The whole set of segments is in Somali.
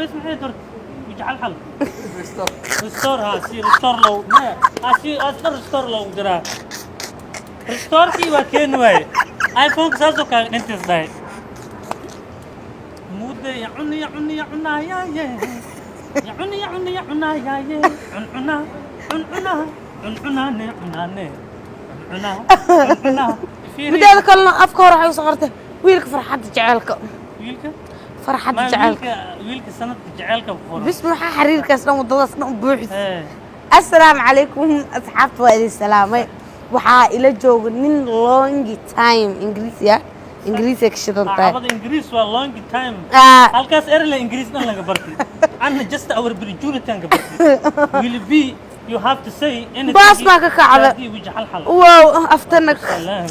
Dambaysa maxay dorta? Weji xal restore ha si restore loo maya ha si asna restore loogu diraa. Restorekii waa keeni waaye. iPhone-ka saasoo kaaga dhintays dhahay mudda yacun yacun yacunayaaye yacun yacun yacunayaaye cuncuna cuncuna cuncunaane cunaane cuncuna cuncuna. Fiiri. Mideeda kalena afka hore waxay usoo qortay wiilka farxadda jaceylka. Wiilka farxadda ma jaceylka. Wiilka sanadka jaceylka ku qoran. Bis maxaa xiriirkaas dhan, waddadaas dhan u buuxis? Ee. Assalaamu calaykum asxaabta, waa idin salaamay. Waxaa ila jooga nin long time Ingiriisiya, Ingiriisiya ka shidan tahay. Cawada Ingiriis waa long time. Ah. Halkaas erle Ingiriis dhan laga bartay. Anna just our opportunity ka bartay. Will be you have to say anything. Baas baa ka kacda. Haddii weji xal xal. Wow, aftana. Salaam.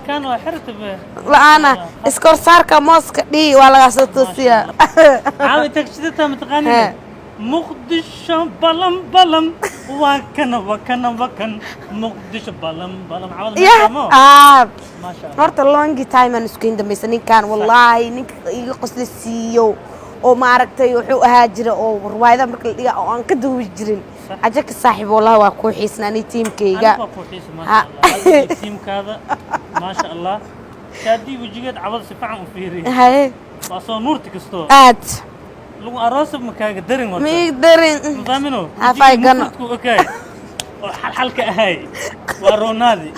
Kan waa xirta be. La-aana iskorsaarka mooska dhii waa lagaa soo toosiyaa. Caawi tagshidata mataqaanina. He. Muqdisho balam balam waa kana, waa kana, waa kan Muqdisho balam balam cawada. Yah. Maasha Ah. Maasha Allah. Horta long time aan isku dambaysa ninkan, wallaahi ninka iga qosla siiyo oo maaragtay wuxuu ahaa jira oo riwaayadaha marka la dhiga oo aan ka duubi jirin. Ajaka saaxiib, wallahi waa kuu xiisna ani tiimkayga. Anigu waa kuu xiisa, maasha Allah. Adiga iyo tiimkaada, maasha Allah. Shaadii wejigeed cawada si fiican u fiiriy. Haye. Waa soo nuurti kastoo. Aad. Lagu aroosab ma kaaga darin horta. Ma ii darin. Mafaamino. Hafay gano. Mufridku okaay oo xalxalka ahay waa roonaadi.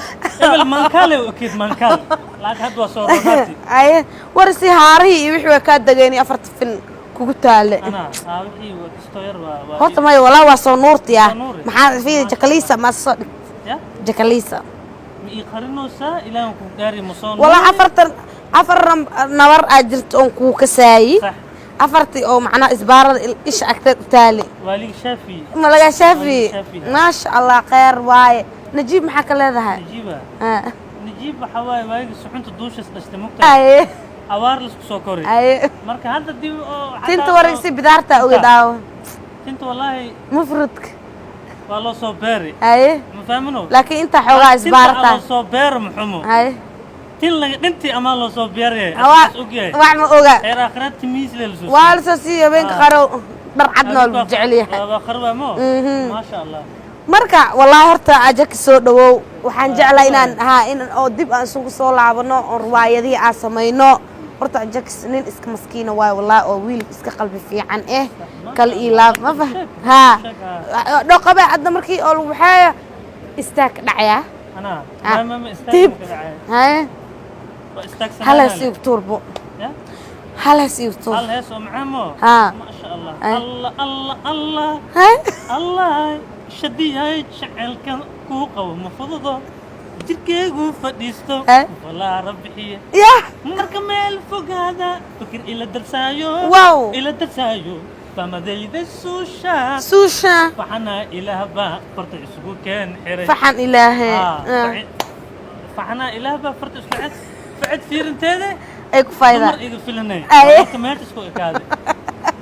Ebel maankaale u ekeyd maankaal, laakiin hadda waa soo roonaadi. Haye, war si haarihii iyo wixii waa kaa degeen iyo afarta fin kugu taale. Anaa aa wixii waa kastoo yar waa. Horta maya, walaa waa soo nuurti ah. Soo nuuri. Maxaa fiiri jakaliisa ma soo dhig? Ya. Jakaliisa. Ma ii qarinaysaa? Ilaahan ku gaari, ma soo walaa nuuri? Afartan afar nabar aa jirta oon kuu kasaayi. Sax. Afartii oo macnaha isbaarada isha agteed u taali. Waa liga shaafi. Ma laga shaafi? Waa laga shaafi. Maasha Allah, kheyr waaye. Najiib maxaa ka leedahay? Najiiba. Ah. Najiib waxaa waaye waayigi suxunta duushas dhashtay mugtahay. Aye. Awaar laisku soo koray. Aye. Marka hadda dib oo xataa Tinta wareegsi bidaarta oga dhaawo. Tinta wallaahi. Mufradka. Waa loo soo beeri. Aye. Ma fahmino? Laakiin inta xoogaa Tinta isbaarta. loo soo beero muxumo. Aye. Tin laga dhintii amaa loo soo beeraya. Asaas ogyahay. Wax ma oga. Xeer aakhiraad timiis le lasoo. Waa la soo siiyo habeenka qarow dhar cadna waa lagu jecel yahay. Waa qarwa mo. Maasha Allah. Marka wallaahi horta ajaka soo dhawow, waxaan jeclaa inaan haa in oo dib aan isugu soo laabano oo riwaayadihii aan samayno. Horta ajax nin iska maskiina waayo wallaahi, oo wiil iska qalbi fiican eh, kal iyo laab ma fah haa dhoqabe hadda markii oo lagu waxaaya istaag ka dhacayaa. Anaa Ah. ma istaag Dib. ma ka dhacay. Haye. Waa istaagsanaa. Hal hees igu tuurbo. Ya? Hal hees igu tuur. Hal hees oo macaan mo. Haa. Maasha Allah. Ay. Allah Allah Allah. Haye. Allah shadiyay jacaylkan kuu qabo ma fududo, jirkeygu fadhiisto. Eh? Walaa rabbixiye. Yah. Marka meel fogaada fikir ila darsaayo. Wow. Ila darsaayo famadayda suusha. Suusha. Faxana ilaah baa farta isugu keen xiray. Faxan ilaahe. Ah, Ah. Faxana ilaah baa farta isku ced facid fiirinteeda ay ku faa'iidaan. Dumar iga filanay. Ay. Marka meesha isku ekaaday,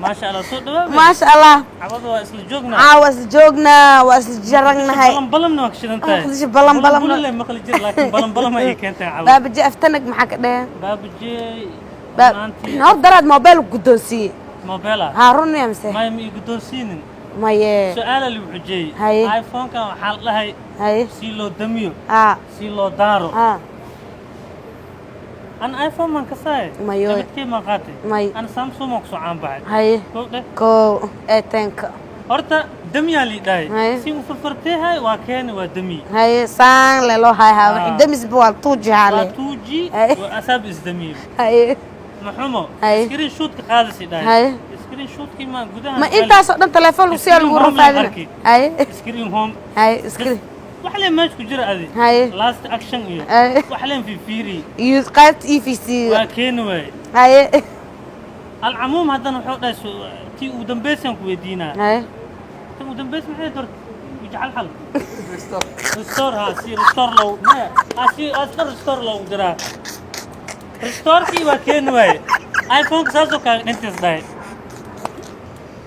maasha Allah, soo dhawaabay. Maasha Allah. Cawada waa isla joognaa. Caawa isla joognaa, waa isla jaragnahay. Balan balamna waa ka shidan tahay. Muqdisho balan balamna. Balan maqli jir, laakiin balan balam ay keentay cawada. Baabaje aftanag maxaa ka dheheen? Baabaje. Maantii. Hor daraad mobile guddoonsiiyey. Mobile. Haa, run miya mise? Maya, ma ii guddoonsiinin. Maye. Su-aala lagu xujeeyey. Haye. iPhone-kan waxaa la dhahay haye si loo damiyo, haa si loo daaro. Haa. An iPhone maan kasaaye. Mayo. Nabadkey maan qaatay. May. An Samsung maan kusoo caan baxay. Haye. Kow dheh. Kow ee tenka. Horta damiyaa lii dhahay. Haye. Si u farfarteehay waa keeni, waa damiye. Haye, saan le loo hay haa wixii Ah. demisba waa tuuji waa haale. 2G. Haye. Waa asaab isdamiye. Haye. Maxumo. Haye. Screen shoot-ka qaadasi dhahay. Haye. Screen shoot-kii maa gudaha Ma intaasoo dhan telefoon lagu siyaa lagu Screen home rafaadina? Arki. Haye. Screen home. Haye, screen. Wax leen meesha ku jira adi. Haye. Last action iyo Haye. wax leen fiifiiri. Iyo qaybta EVC. Waa keeni waaye. Haye. Alcamuum haddana wuxuu dhahay tii ugu dambeysaan ku weydiinaa. Haye. Tan ugu dambeys maxay dorta? Weji xal xal restore ha si restore loo maya ha si asna restore loogu diraa. Restorekii waa keeni waaye. iPhone-ka saasoo kaaga dhintays dhahay.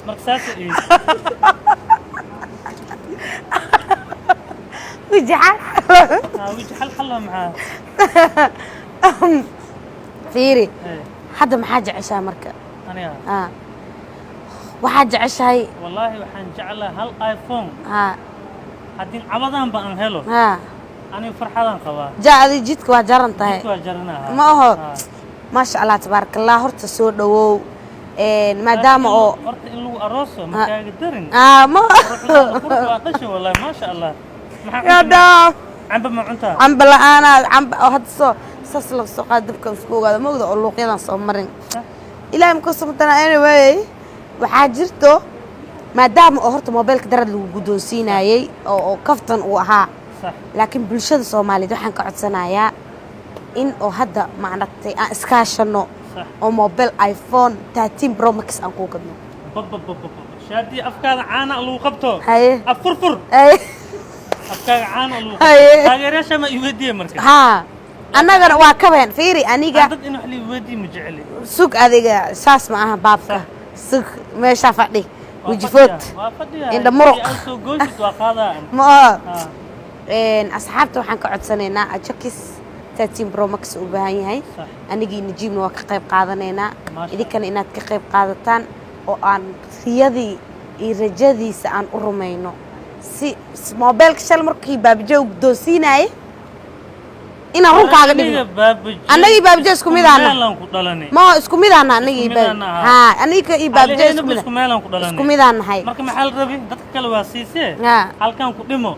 Marka saasa iyo Weji xal. Haa, weji xal xal waa maxaa? Fiiri. Eh, Hadda maxaa jeceshaa marka? Aniga? Ah, waxaad jeceshahay? Wallaahi waxaan jeclahay hal iPhone. Haddii cabadanba aan helo, aniga farxadaan qabaa. Jacdi jidka waa jaran tahay. Jidka waa jaranaha. Ma aho? Maasha Allah, tabaaraka Allah. Horta soo dhawow. Maadaama oo Horta in lagu arooso ma kaaga darin. Ma Quruxda, qurux waa dhashay, wallahi, maasha Allah. Maxaa yaa cuntaa? Dhaaf. Camba ma cuntaa? Camba la-aanaa camba oo hadda soo saas laga soo qaada dabkan isku ogaado ma ogda oo luuqyadan soo marin. Ilaahay ma kusubtana. Anyway, waxaa jirto maadaama oo horta mobeelka darad lagu guddoonsiinayey oo kaftan uu ahaa, laakiin bulshada Soomaaliyeed waxaan ka codsanayaa in oo hadda maaragtay aan iskaashano oo mobile iPhone 13 Pro Max aan kuu gadno. Bababababa, Shaadii, afkaada caana lagu qabto. Haye. Af furfur. Haye. Afkaaga caana lagu qabto. Haye. Taageerayaasha ma iweydiiye marka? Haa, annagana waa kabeen. Fiiri aniga. Dad in wax la iweydiiye ma jeceli. Sug adiga, saas ma aha baabka. Sug, meeshaa fadhi. Waa Wejifood. fadhiyaa, waa fadhiyaa. Indha muruq. Haddii aad soo gooysid waa qaadaa. Ma aha? Haa. Asxaabta waxaan ka codsanaynaa, Ajakis 13 Pro Max u baahan yahay. Anigii Najiibna waa ka qayb qaadanaynaa. Maasha. Idinkana inaad ka qayb qaadataan oo aan riyadii iyo rajadiisa aan u rumayno, si mobeelka shal markii Baabaje uu guddoonsiinayay inaan runkaaga dhigno. Aniga Baabaje. Annagii Baabaje isku mid aana. Meelaan ku dhalanay. Ma isku mid aana anigii Isku Baab mid aana. Haa, aniga iyo Baabaje Aliheenaba isku mid isku meelaan ku dhalanay. Isku midaan nahay. Marka maxaa la rabi? Dadka kale waa siisee. Halkan ku dhimo.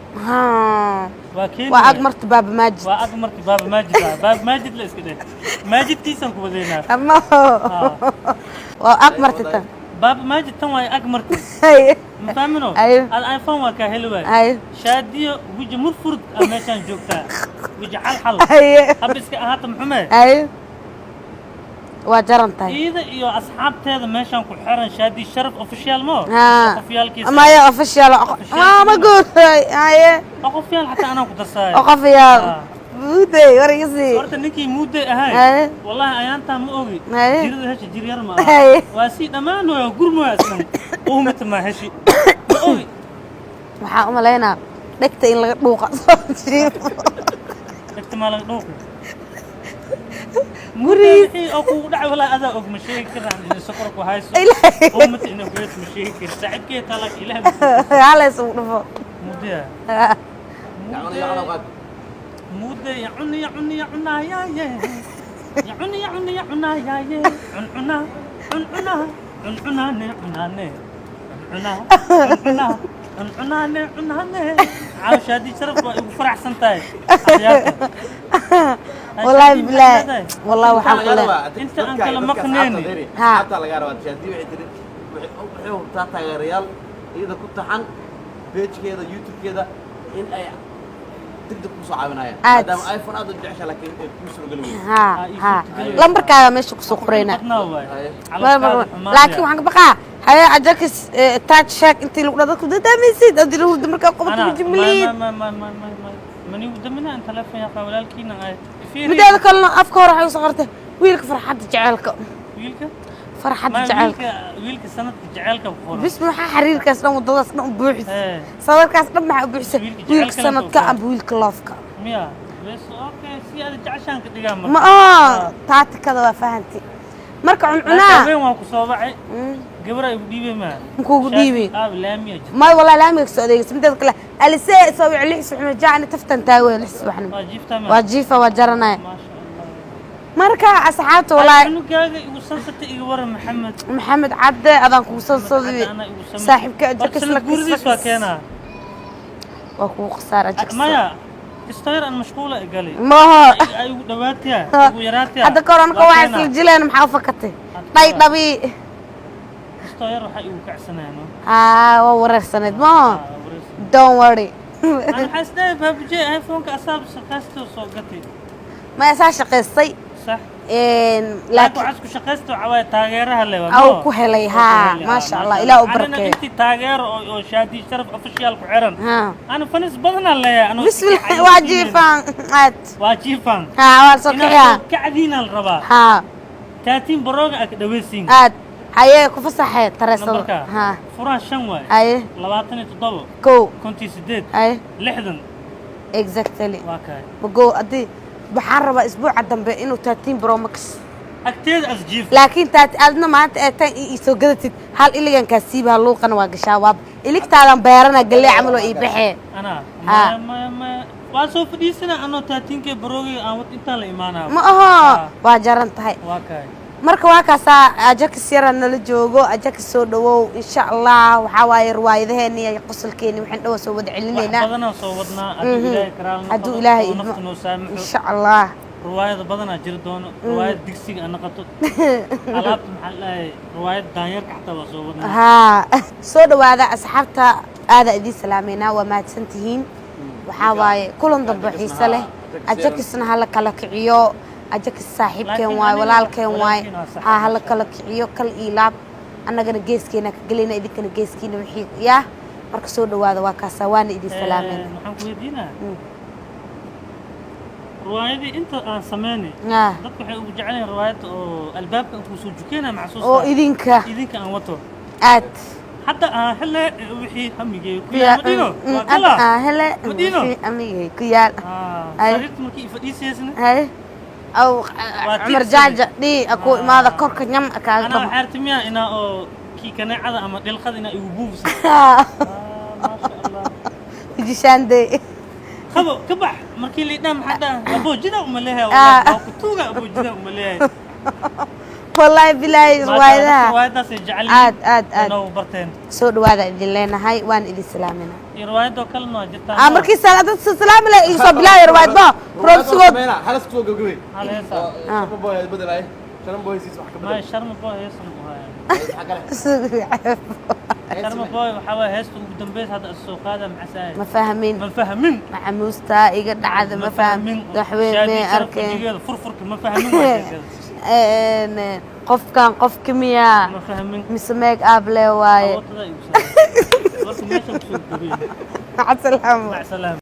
Waa keeni. Waa ag waay. marta Baaba Maajid. Waa ag marti Baaba Maajid ah. Baaba Maajid la iska dheh, Maajidkiisaan ku wadaynaa. Ama waa ag marti tan. Baaba Maajid tan waay ag marti. Haye. Ma fahmino? Ayo. Ad iPhone waa kaa heli waay. Haye. Shaadiyo weji murfurd a meeshaan joogtaa, weji xalxal. Haye. Hab iska ahaata muxume. Haye, waa jaran tahay. Iida iyo asxaabteeda meeshaan ku xiran Shaadi Sharaf Official mo. Officialkiisa. Maya, official ma guud. Haye. Official xataa anaan ku darsaayo. Official buuday warigisi. Horta ninkii muudday ahay, wallahi ayaantaa ma ogi. Jirada hesha jir yar ma aha. Waa sii dhammaan wayo gurmaya islan uumita ma heshi ma ogi. Waxaan u malaynaa dhegta in laga dhuuqa soo jiifo. Dhegta maa laga dhuuqi? Gurigiis. Wixii oo kugu dhacay walaa adaa og, ma sheegi karaan inay sokor ku hayso. Ilaahay. Uumita inay ku hayso ma sheegi kari saaxiibkee talak Ilaah. Halays ugu dhufo. Muudaya. Muudde yacuni yacuni yacunaayaye yacuni yacuni yacunaayaye cuncuna cuncuna cuncunaane cunaane cuncuna cuncuna cuncunaane cunaane. Caawsha haddii Sharaf waa igu faraxsan tahay akhyaarta. Wallaahi bilaahi, wallahi waxaan ku leeyahay Inta aan kala maqnayni. Asxaabta laga rabaa, Shaadi waxay tiri waxay hubtaa taageerayaal iyada ku taxan page-keeda YouTube-keeda in ay degdeg kusoo caawinayaan, Aad. maadaama iPhone aad u jecesha laakiin ay kuu suurogeli weydo. Ha, lambarkaaga meesha kusoo qorayna. Badnaa waay. Laakiin waxaan ka baqaa haye Ajakis taaj sheeg intii lagu dhaa dadku dadaamaysid adii lagu markaa qabato wajimiliid. Manigu damina in telefoon yaqa walaalkiina ay fiiri. Mideeda kalena afka hore waxay usoo qortay wiilka farxadda jaceylka. Wiilka Farxadda Ma jaceylka. Wiilka sanadka jaceylka ku qoran. Bis maxaa xiriirkaas dhan, wadadaas dhan u buuxis? Sawirkaas dhan maxaa u buuxisay? Wiilka wiilka jaceylka sanadka la amba wiilka loofka? Miya bes, okay, si aad jeceshaan ka dhigaa marka. Ma oo taatikada waa fahanti marka Laakiin cuncunaa. Habeen waan ku soo wacay, gabar ay igu dhiibay maa. Makuugu dhiibay? Aab laamiya jirta. May, wallahi laamiga kasoo adeegaysa. Mideeda kale alisee soo wici 6 subaxnimo jaacni taftan taagwe 6 subaxnimo. Waa jiiftaa maa. Waa jiifa, waa jaranaya. Maasha Allah. Marka asxaabta wallahi Cunugaaga igu sansata, iga waran Maxamed. Maxamed Cadde adaan kugu soo soo Anaa igu samay. Saaxiibka Horta Ajakis sanad guuridiis waa keenaa. Waa kugu khasaar Ajakis. Maya istoyar aan mashquula galay. Maha. Ay igu dhawaatiya igu yaraatiya. Hadda kahor anaka Waa waxaa keenaa. isla jileen, maxaa u fakatay dhay dhabi? Istoyar waxaa igu kacsanayaan. Haa, waa wareersaneyd maho. Don't worry. Aan waxaa isdhahay Baabuje iPhone-ka asaab shaqaysta soo gatay. Maya, saa shaqaystay. Sax, laakiin laakiin waxaas ku shaqaysta waxaa waaye taageeraha le. Aw ku helay, haa, maasha Allah, Ilaah u barakeeyo. Intii taageero oo Shaadi Sharaf Official ku xiran, haa ana fanis badanaa leeyahay anoo. Bismillah, waa jiifaan aad. Waa jiifaan. Haa, waa soo kiciyaa. Inaad kacdiina la rabaa. Haa. 13 Pro-ga aa ka dhaweysiin. Aad haye ku fasaxee tareesada. Nambarka haa. furaha 5 waay. Haye. 27. 1. 58. Haye. 60. Exactly. Waa kaay. Mago haddii waxaan rabaa isbuuca dambe inuu 13 Pro Max Agteeda as jiif. Laakiin taati adna maanta ee tan ii soo gadatid, hal iligankaa siibaha, luuqana waa gashaa, waa iligtaadan beerana galee camal oo ii baxee. Anaa? Ah. Maya, maya, maya, waa soo fadhiisana anoo taatiinkee baroogay aan wad intaan la imaanaa. Ma aho, waa jaran tahay. Waa kaay. Marka waa kaasaa, Ajakis yara nala joogo. Ajakis, soo dhawow. Insha Allah waxaa waaye riwaayadaheeni iyo qosolkeeni waxaan dhawa soo wada Wax celinaynaa. badanaa soo wadnaa hadduu Ilaahay karaal noqdo Hadduu Ilaahay oo idmo. nafta noo saamaxo. Insha Allah. Riwaayada badanaa jiri doono, riwaayad digsiga a naqato, alaabta maxaa la dhahay, riwaayad daanyarka xataa waa soo wadnaa. Haa, soo dhawaada asxaabta, aada idiin salaameynaa, waa mahadsan tihiin. Waxaa waaye kulan dambe xiise leh. Ajakisna hala kala kiciyo. Ajakis saaxiibkeen Laakiin waaye, aniga walaalkeen waaye. Walaalkiin waa saaxiib. Haa, hala kala kiciyo kal iyo laab. Annagana geeskeena ka gelayna, idinkana geeskiina wixii yaa. Marka soo dhawaada, waa kaasaa, waana idin salaameyna. Waxaan ku weydiinaa, riwaayadii inta aan sameynay, dadku waxay ugu jecel yihiin riwaayadda oo albaabka aan kusoo jukeyna maxsuusta. Oo idinka. Idinka aan wato. Aad. Hadda aan hele wixii hamigay ku yaal Madiino waa kala Ah, hele. Madiino. Wixii amigay ku yaal. Ay. Sariirta markii i fadhiisaysna. Hay aw. Waa Cumar. Tigsan. Jaaja dhii aku imaada korka nyam kaaga Anaa dhamo. waxaa artimiya inaa oo kii kaneecada ama dhilqada inaa igu buufisa. Maasha Allah. Jishaandey. Qabo ka bax markii liidhaa, maxaa dhaha, aboojida uma leeyahay? Wallahi waa ku tuuga, aboojida uma leeyahay. Wallaahi bilaahi, riwaayadaha Riwaayadaasay jecel. Aad, aad, aad. Inoo barteen. Soo dhawaada idin leenahay, waan idin salaaminaa. Iyo riwaayadoo kalena waa jirtaa. Ah, markii dad salaami leh igu soo bilaabay riwaayad ba roobsigood. Halas kusoo gabagabay. Hal heesaa. Sharma Boy bedelay, Sharma Boy siis wax ka Maya. bedel. Sharma Boy heestan u haya. Waxa kale. Sharma Boy waxaa waaye heesta ugu dambeysa hadda is soo qaada maxasaay. Ma fahmin. Ma fahmin. Maxamuusta iga dhacda, ma fahmin waxweyn Shaadi may sharaf arkeen. Wejigeeda furfurka ma fahmin waa sheekada. Qofkan qofka miyaa? Ma fahmin. Mise make up le waaye? Awoodadaa igu saaran marka meesha kusoo gabay. Maca salaama. Mac salaama.